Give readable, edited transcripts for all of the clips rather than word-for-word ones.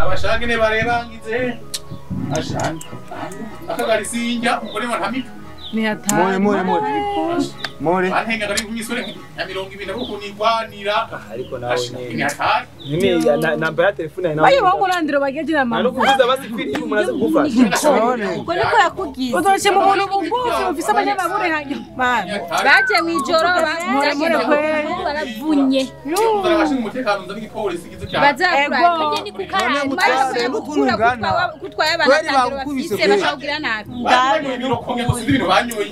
Abashagene barebangize ashana akagarisinja umugore wa ntamika More more more more antenga kari kumisore ya 20 nabukunigwanira ariko nawe nyine namba ya telefone nawe bayo bangulandiro bageje na mama no kuvuza basi firi umuntu aza kugufasha uko niko yakugize uzoshima umuntu bugufi ufise abanyababure hanyo bana baje mwijoro baravunye barabashinga umutekano nza n'igipolisi gize cyane bazakura kanye ni kukara kutwaye abantu bafise bashawugira nabi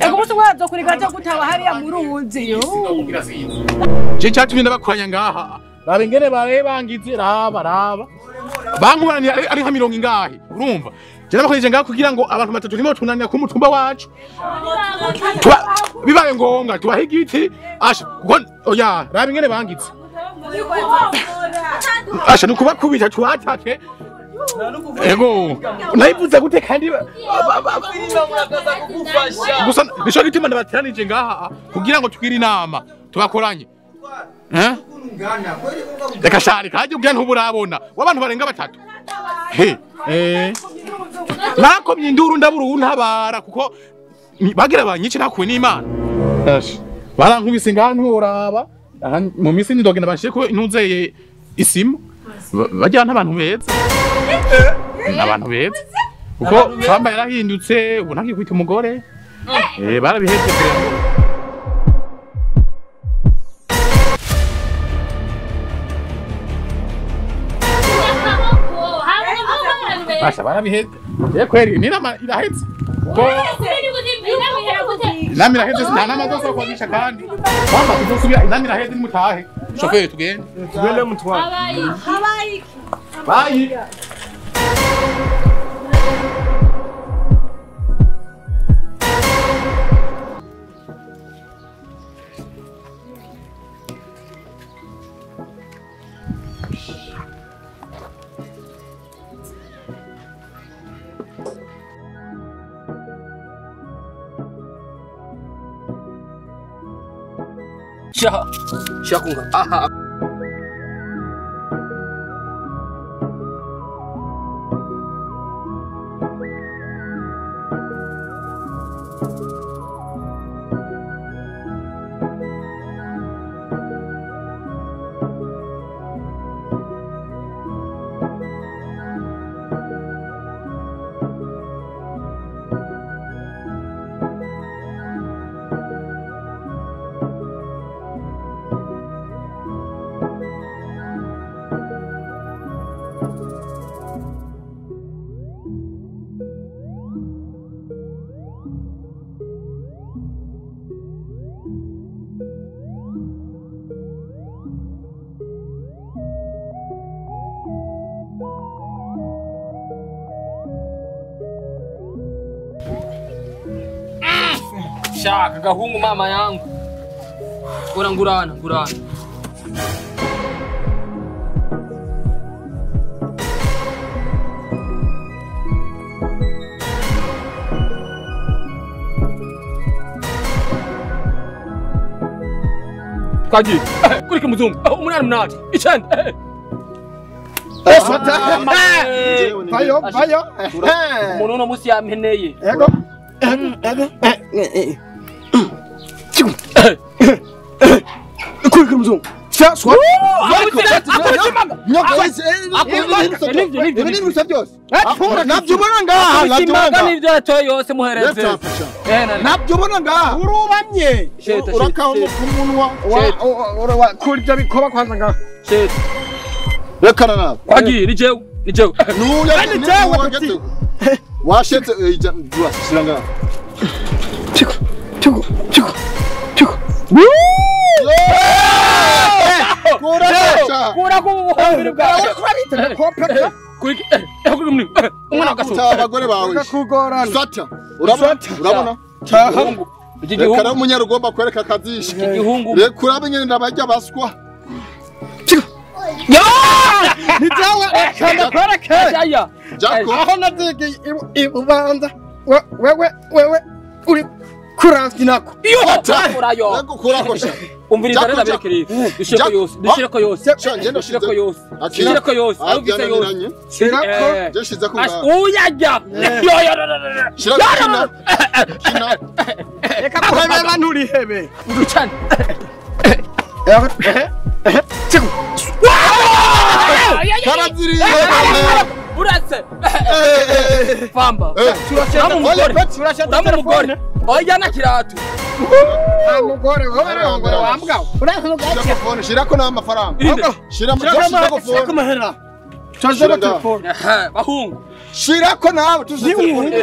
ego musi wazo kurigaje gutaba hariya muri uzi yo je cyatumye ndabakoranya ngaha raba ingene barebangize raba raba bankuranira ari nka mirongo ingahe urumva je nabakoresheje ngaha kugira ngo abantu batatu nimo tunanira ku mutumba wacu bibaye ngombwa tubahe igiti asha kuko oya raba ingene bangize asha nukubakubita tubatake ego nayivuze gute kandi gusa nico gituma ndabateranije ngaha kugira ngo twire inama tubakoranye eh reka shari kaje ubya ntuburabona wabantu barenga batatu he eh nakomye induru ndabura untabara kuko bagira banyice nakuwe n'Imana barankubise ngaha nturaba mu minsi ndogenda bashire ko ntuzeye isimu bajyana abantu beza abantu beza kuko samba yarahindutse ubu ntakikwita umugore barabihetse basha barabihetse kweri ninama irahetse ko inama irahetse nta nama zose kwagisha kandi kwamba kuzosubira inama irahetse nimutahe shoferi tugende tugende mutware habaye bayi Shakunga aha Shaka gahungu mama yangu ora ngurana ngurana kaji kurike muzungu 8 8 9 bayo bayo umuntu no musi yampeneye yego kurike muzungu Nabyubona ngaha urubamye urakaho kumunwa kurya bikoba kwanza ngaha rekana nawe kwagiye ni jewe ni jewe nuya ni jewe washetse ijya shira ngaha tiko tiko tiko tiko kura ku buhobere bwawe kuri umwana w'agasura abagore bawe kugorana sata urabona urabona igihungu reka umunyarugomba kwereka akazisha igihungu reka urabe nyine ndabajya baswa ya ni jawe kanda kwereke Jako aho nazigiye ibubanza wewe wewe uri kuransinako urayo kurakosha Umviriza rero aberekere. Dushireko yose, dushireko yose. Dushireko yose. Dushireko yose. Aho ugise yose. Shirako. Jeshize ko. Uyajya. Yo yo. Shirako. Kina. Reka kuhebe abantu urihebe. Urucane. Chiko. Karaziriye. Uretse. Famba. Turashaka umugore. Oya na kiratu. Umugore wowe rero wambwa. Telefone shirako na amafaranga. Shirako shirako mahera. Tuzana telefone. Bahungu. Shirako nawe tuzi telefone.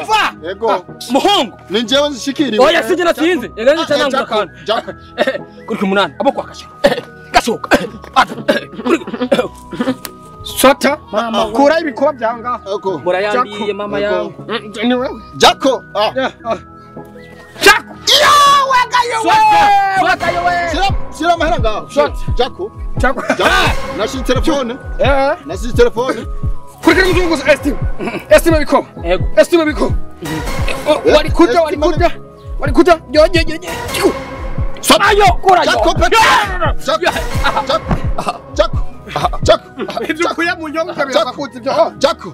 Yego. Muhungu. Ni jewe nshikiriwe. Oya sije natsinze. Ega nje canangura kandi. Kuri kumunani aboko akasha. Gasoka. Sota mama kura ibikoba byanga. Murayandiye mama yangu. Ni wewe. Jako. Jako. Yo wagayo we. Wagayo we. Shira mahera ngaho. Jako. Jako. Nashi telefone. Nashi telefone. Kurikira muzungu Estim. Estim biko. Estim biko. Wari kuja wari kuja. Wari kuja. Yo yo yo. Ayo kura yo. Jako. Jako. Jako. Ibyo kuya mu nyonga birakuti byo. Jako.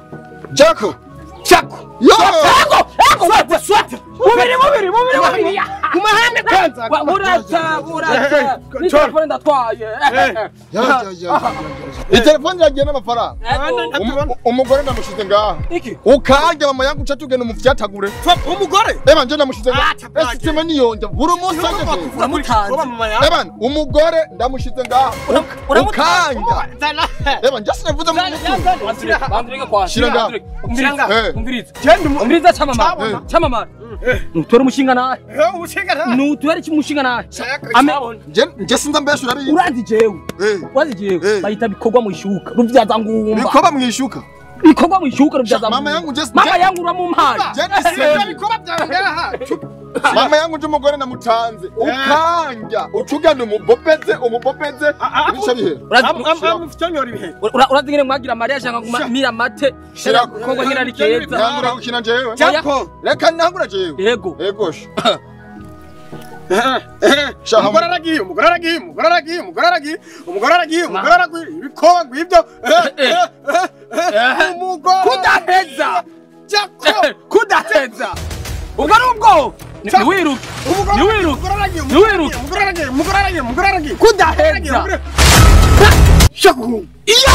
Jako. Jako. Yo. Jako. Swat swat. Mubiri mubiri mubiri mubiri. Kumahane kwanza. Urata urata. Ni telefone ndatwaye. Ya ya ya. Itelefone yagiye n'amafaranga. Umugore ndamushize ngaha. Ukanje mama yangu cha tugenda umufyatagure. Umugore? Eba nje ndamushize ngaha. Esitime niyonja. Buri munsi anje. Uramutanze. Eba umugore ndamushize ngaha. Ukanja. Eba nje sinavuze mu mutwe. Bandurike kwa. Shira. Umviriza. Umviriza. Umviriza chamamara. Chamamara. Nutora umushinga nawe. Umushinga nawe. Nutora umushinga nawe. Nje sinza mbesha urabizi. Urazi jewe. Urazi jewe. Bayita bikorwa mu ishuka. Ruvyaza ngumba. Bikorwa mu ishuka. Bikorwa mu ishuka ruvyaza. Mama yangu nje. Mama yangu uramumpaye. Je bikorwa byawe. Mama yangu nje umugore namutanze. Ukanja ucugana umubopeze umubopeze bica bihera. Amufitonyora ibihe. Urazi ngene mwagira Maria janga nguma mira mate. Kongwa ngene ari keza. Ntangura gukina jewe. Jako. Reka ntangura jewe. Yego. Yego. Umugore aragiye, umugore aragiye, umugore aragiye, umugore aragiye, umugore aragiye, umugore aragiye, ibikoba ngwibyo. Umugore kudaheza. Jako. Kudaheza. Ubwo ari ubwo. Niwiruke. Niwiruke. Niwiruke. Umugore aragiye, umugore aragiye, umugore aragiye. Kudaheza. Jako. Iyo!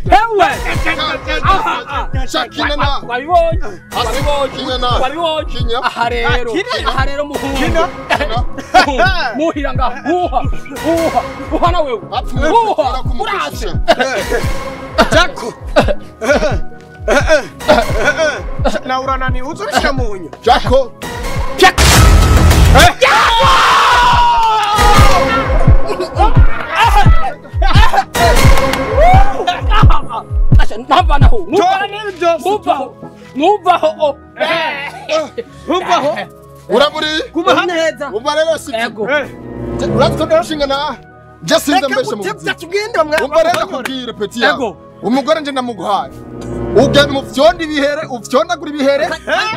Hewe. Shakina na. Wabibonye. Wabibonye. Aha rero. Aha rero muhungu. Muhira nga. Uha. Uha. Uha na wewe. Uha. Urase. Jako. Na uranani uzorisha munyo. Jako. Jako. Navaho. Navaho. Navaho. Navaho. Uraburi. Kuma neza. Umva rero si. Ego. Uratwo nshinga na. Je sinza mbeshe mu. Umva rero kubwira petit yawe. Umugore nje ndamuguhaye. Ugenda umufyondi ibihere, ufyondagura ibihere.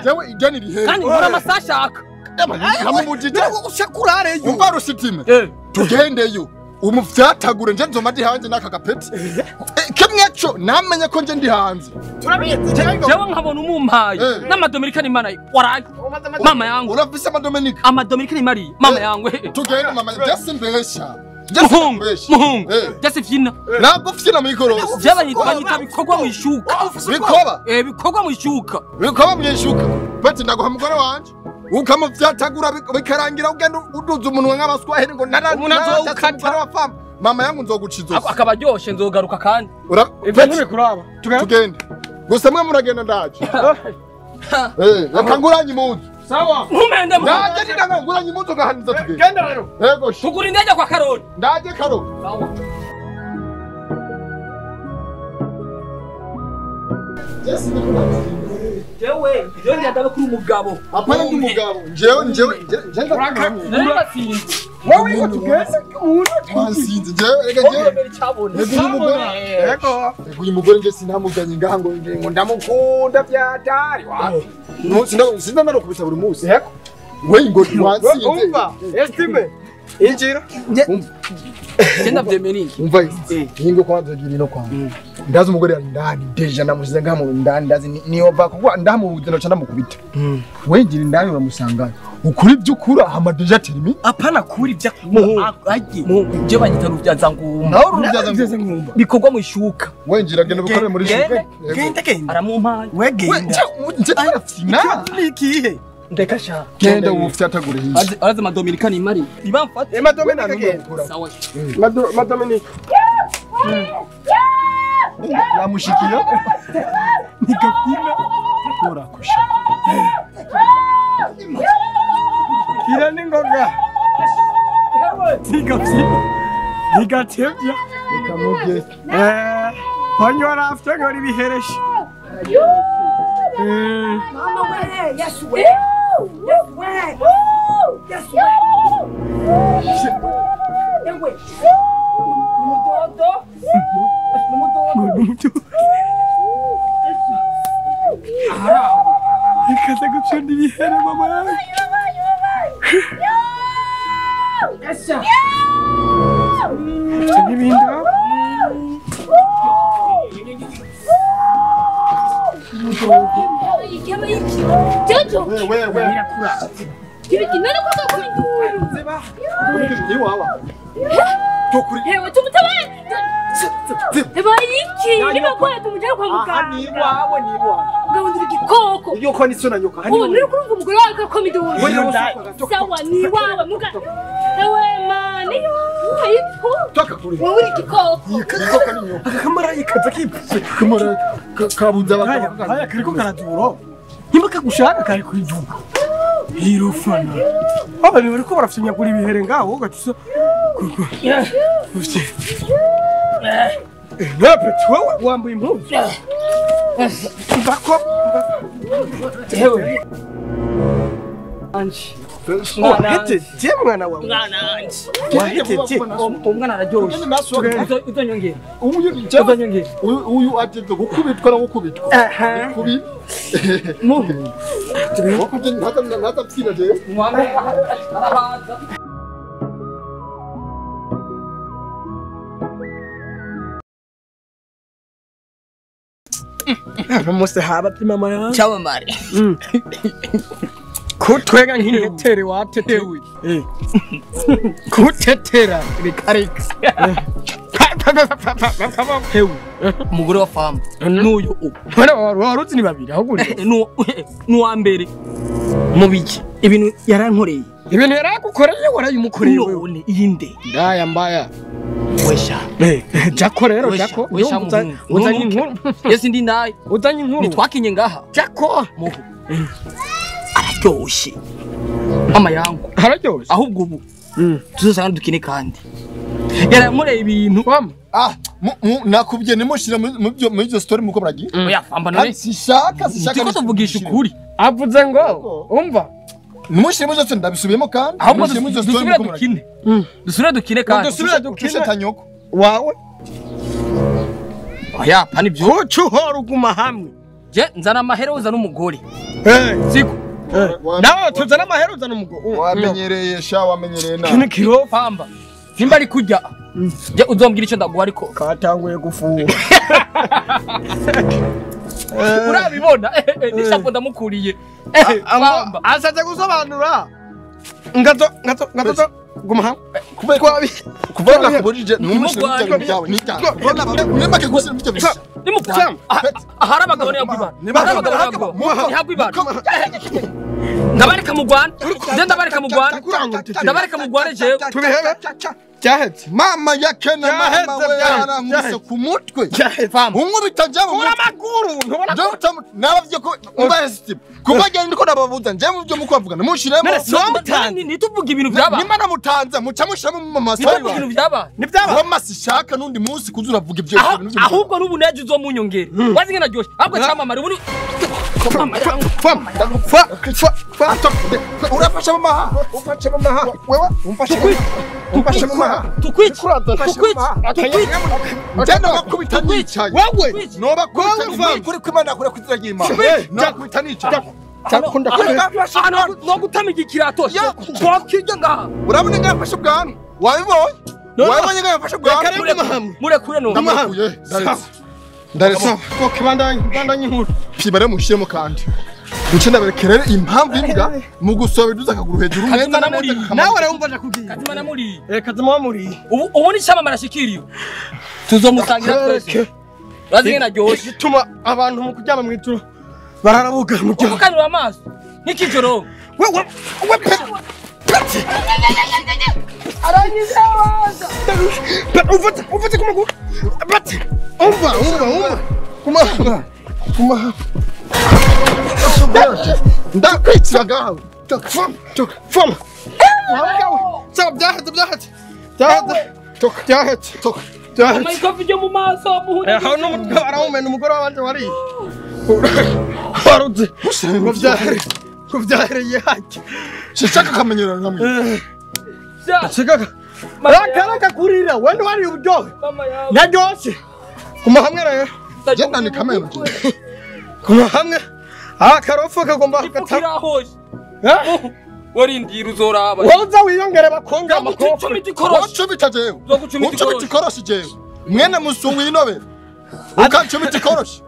Jewe ideni ibihere. Kandi nkora amasashaka. Namumujije. Ushakurare yo. Umva rusitime. Tugendeyo. Umufyatagure nje nzoma ndi hanze n'aka gapeti. Kimwe cyo namenye ko nje ndi hanze. Turabizi. Jewe nkabona umumpaye n'amadominikani imana waraye. Mama yangu. Urafise amadominika? Amadominikani mari. Mama yangu. Tugende mama jesi mbesha. Muhungu, muhungu. Jesi fyina. Ntabwo fyina mwikorosi. Jewe banyita bikorwa mu ishuka. Bikoba? Bikorwa mu ishuka. Bikoba mu ishuka. Peti ndaguha mugore wanje. Ukamufyatagura bikarangira ugenda uduza umunwa nk'abaswahili ngo narazokata. Mama yangu nzoguciza. Akaba aryoshe nzogaruka kandi. Ibyo ntibikuraba. Tugende. Gusa mwe muragenda ndaje. Reka nguranye impuzu. Sawa. Ntumende mu. Ndaje ndanga nguranye impuzu ngahaniza tugende. Genda rero. Yego. Tugura indege kwa Karoli. Ndaje Karoli. Sawa. Jewe, jewe ndaba kuri umugabo. Apana ndi umugabo. Jewe jewe je ndabatsinze. Wowe iko tugeze umuntu twansinze jewe reka jewe. Ego umugore. Ego. Uyu mugore nje sinamuganye ngaha ngo ndamukunda byatari. Wapi? Umunsi sinda narokubita buri munsi. Yego. We ngo wansinze. Umva estime injira. Genda vyemeriki. Umva ingo kwanza gira ino kwanza. Ndazi umugore ari ndani deja namushize ngaha mu ndani ndazi niyo va kuko ndamubuze no ndamukubita. Wengira indani uramusanga. Ukuri byukura hama deja termi. Apana kuri bya aje. Je banyita ruvyaza ngumba. Naho ruvyaza ngumba. Bikorwa mu ishuka. Wengira genda bukore muri ishuka. Genda genda. Aramumpaye. We genda. Nje twarafina. Nikihe? Ndeka sha. Genda ufyatagure hirya. Arazi madominika ni mari. Ibamfate. Eh madominika genda. Sawa. Madominika. Namushikiye. Nikapima. Kora kusha. Kira ningoga. Nikapima. Nikatebya. Nikamuge. Honyora after ngori bihereshi. Mama we, yes we. Yes we. Yes we. Ewe. Mudodo. Mudodo. Ikaza gupfunda ibihere mama yawe. Esa. N'ibindi. Jojo. We. Ibiki none ko gakora Ziba. Uri wawa. Tokuri. Hewe tumutabare. Eba iki niba kwa tumujana kwa muganga. Ni wawe ni wawe. Ugabundira igikoko. Iyo ko nisona nyoka. Ubu nuri kurumva umugore wawe ko miduru. Sawa ni wawe muga. Ewe mani. Ayiko. Toka kuri. Wowe uri igikoko. Igikoko ni nyoka. Akamara ikaza kipse. Kamara kabuza abagabo. Haya kiriko karaduro. Nimba kagushaka kari kwijuka. Hirufana. Abantu bariko barafyinyagura ibihere ngaho gatusa. Napet wewe wambaye impuzu. Bako. Ewe. Anje. Wahejeje mwana wawe. Mwana anje. Wahejeje. Umwana araryoshe. Uzonyongera. Uyu uyu ateze gukubitwa no gukubitwa. Kubi. Mu. Nata je. Mwana arahaza. Mose haba mama yangu. Cyamamare. Kutwega nk'intetere watetewe. Kutetera rikarika. Hewe. Umugore wa famba. N'uyu ubu. None waruzi ni babiri ahubwo uri. N'uwa mbere. Mubiki. Ibintu yarankoreye. Ibintu yaragukoreye warayimukoreye wewe. None iyinde. Ndaya mbaya. Wesha. Jako rero jako. Uzanye inkuru. Yesi ndi naye. Uzanye inkuru. Nitwakinye ngaha. Jako. Muhu. Araryoshe. Mama yangu. Araryoshe. Ahubwo ubu. Tuzosanga dukine kandi. Yarankoreye ibintu. Mama. Ah, nakubye nimushira mu byo story muko muragiye. Oya famba none. Sishaka Ndiko tuvugisha ukuri. Avuze ngo umva. Nimushire mu byose ndabisubiyemo kandi. Ahubwo dusubire dukine. Dusubire dukine kandi. Dusubire dukine tanyoko. Wawe. Oya pani byo. Kucu hora uguma hamwe. Je nzana amahera uzana umugore. Siko. Nawe tuzana amahera uzana umugore. Wamenyereye sha wamenyereye na. Kino kiro famba. Nimba ari kujya. Je uzombwira ico ndaguha ariko katanguye gufuha. Urabibona nishapo ndamukuriye. Famba asaze gusobanura. Ngato ngato ngato guma hamwe. Kuba nakubujije numushire ibyo byawe nitanga. Nimba kugusira ibyo bisha. Nimugwana. Ahari abagabo ntiyagwibana. Ntiyagwibana. Ndabareka mugwana. Nje ndabareka mugwana. Ndabareka mugwana jewe. Tubihebe. Cyahetse. Mama yakena mama we yarankubise ku mutwe. Unkubita njye mu mutwe. Uramaguru ntubona ko nabavye ko umva estim. Kuba njye ndiko nababuza njye mu byo muko bavugana mushiremo. Ntituvuge ibintu byaba. Nimba namutanze muca mushiramo mu mama sayi. Ntituvuge ibintu byaba. Nibyaba. Mama sishaka nundi munsi kuza uravuga ibyo bintu. Ahubwo n'ubu neje uzomunyongera. Wazi ngena ryoshe. Ahubwo cyamamare ubu Fa fa fa urafasha mama. Umfashe mama. Wewe umfashe. Umfashe mama. Tukwice. Tukwice. Njye nobakubita nicaye. Wewe nobakubita kuri kwimana kure kwizira ry'Imana. Nobakubita nicaye. Cyakunda ko no gutamiga ikirato. Twakirya ngaha. Urabona ngaha afashe ubwanwa. Wabibonye? Wabonye ngaha afashe ubwanwa. Murekure no. Ndamukuye. Ndaretse. Okay, bandanye inkuru. Pibare mushiremo kandi. Nce ndaberekerere impamvu imbwa mu gusoba iduza akaguru hejuru neza na neza. Nawe arumva ndakubwiye. Kazima namuri. Kazima wamuri. Ubu ni cyamamara ashikiriye. Tuzomusangira twese. Urazi ngena ryoshe. Gituma abantu mu kuryama mu ijoro bararabuga mu cyo. Ukanura amaso. Nikijoro. Wewe we peti. Arangiza waza. Ufate kumaguru. Peti. Umva. Kuma. Kuma. Ndakwitira gawe. Fama. Sawa byahatse. Byahatse. Toka. Amaikofi yo mu maso muhuri. Aho n'umutwe arawumena umugore wabanje wari. Waruze. Ngo byahereye hake. Shaka kamenyero namwe. Shaka. Rakaraka kurira wende wari uburyohe. Naryoshe. Kuma hamwe rero. Genda ni kamera. Kuma hamwe. Karofu kagomba gukata. Warindira uzoraba. Woza wiyongere bakonga amakofi. Ucumita jewe. Ucumita ikoroshi jewe. Mwene musungu yinobe. Ukancumita ikoroshi.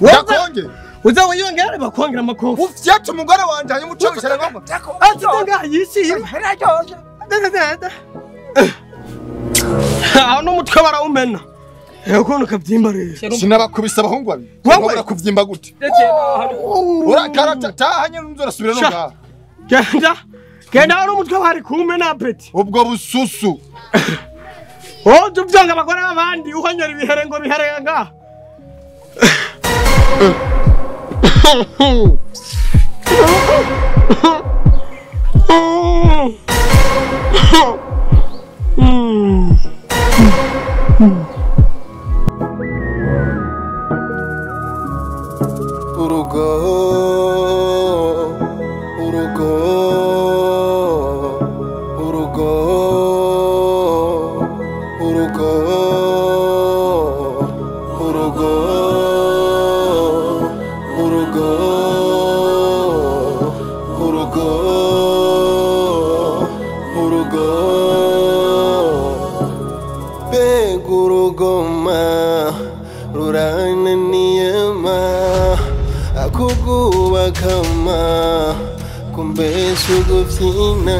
Ndakonge. Uza wiyongere bakongera amakofi. Ufyata umugore wanje hanyuma ucumita ngomba. Ati nga yishimye. Aho n'umutwe barawumena. Ukuntu kabyimba rero. Sinabakubise abahungu babiri. Wowe kubyimba gute? Urakarata tahanye nzorasubira no ngaha. Genda. Genda ari umutwe bari kumena peti. Ubwo bususu. Oh tuvyanga abagore abandi uhonyora ibihere ngo bihere ngaha. Urugoma rurananiyema akugubakama kumbesha ugubyina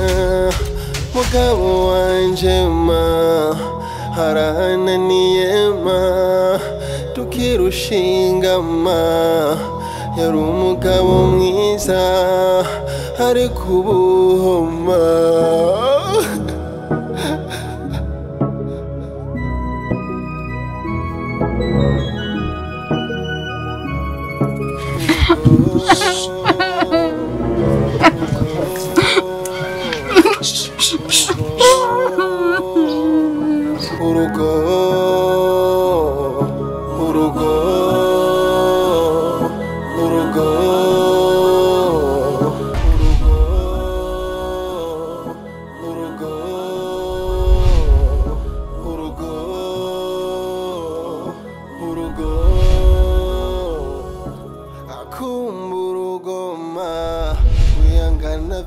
mugabo wanje ma harananiyema tukirushingama yari umugabo mwiza ariko ubuhoma.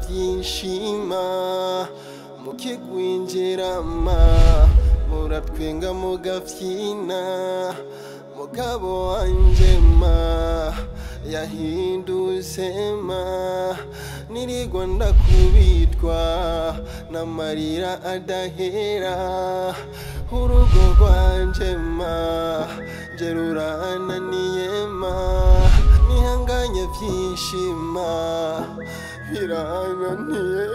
Byinshima mukigwinjirama muratwenga mugafyina mugabo wanje ma yahindutse ma nirigwa ndakubitwa n'amarira adahera urugo rwanje ma nje rurananiye ma nihanganye byinshima birananiye.